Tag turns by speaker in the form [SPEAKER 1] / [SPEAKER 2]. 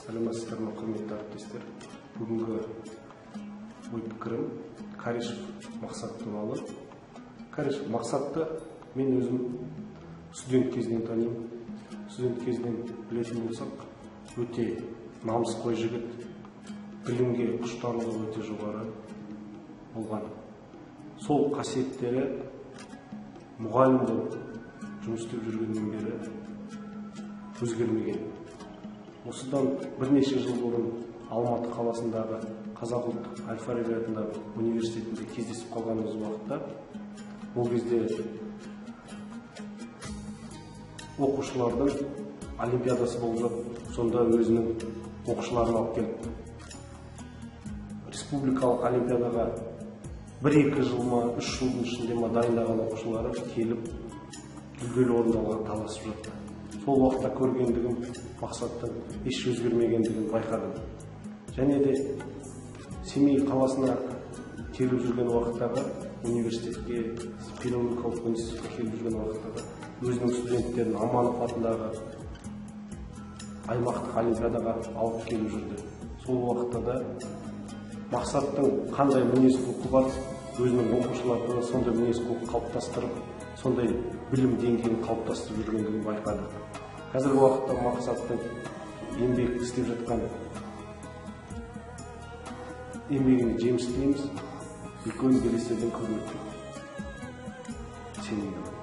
[SPEAKER 1] Саламатсыздар ма, құрметті әріптестер. Бүгінгі ой-пікірім Каришев Мақсат туралы. Каришев Мақсатты мен өзім студент кезінен танимын. Студент кезінен білетін болсақ, өте намысқой жігіт, білімге құштарлығы өте жоғары болған. Сол қасиеттері мұғалім болып жұмыс істеп жүргеннен бері өзгермеген. Осыдан бірнеше жыл бұрын Алматы қаласындағы Қазақ ұлттық әл-Фараби атындағы университетінде кездесіп қалғанымыз уақытта, ол кезде оқушылардың олимпиадасы болып жатып, сонда өзінің оқушыларын алып келіпті. Республикалық олимпиадаға 1-2 жыл ма, 3 жылдың ішінде ма дайындаған оқушылары келіп жүлделі орындарға таласып жатты. Сол уақытта көргендігім Мақсаттың еш өзгермегендігін байқадым. Және де Семей қаласына келіп жүрген уақыттағы университетке, педагогикалық институтқа келіп жүрген уақыттағы өзінің студенттерін Аманов атындағы аймақтық олимпиадаға алып келіп жүрді. Сол уақытта да Мақсаттың қандай мінез құлқы бар, өзінің оқушыларына сондай мінез құлық қалыптастырып, сондай білім деңгейін қалыптастырып жүргендігін байқадық. Қазіргі уақытта Мақсаттың еңбек істеп жатқан еңбегіне жеміс тілейміз, үлкен белестерден көрінеді деп сенімдімін.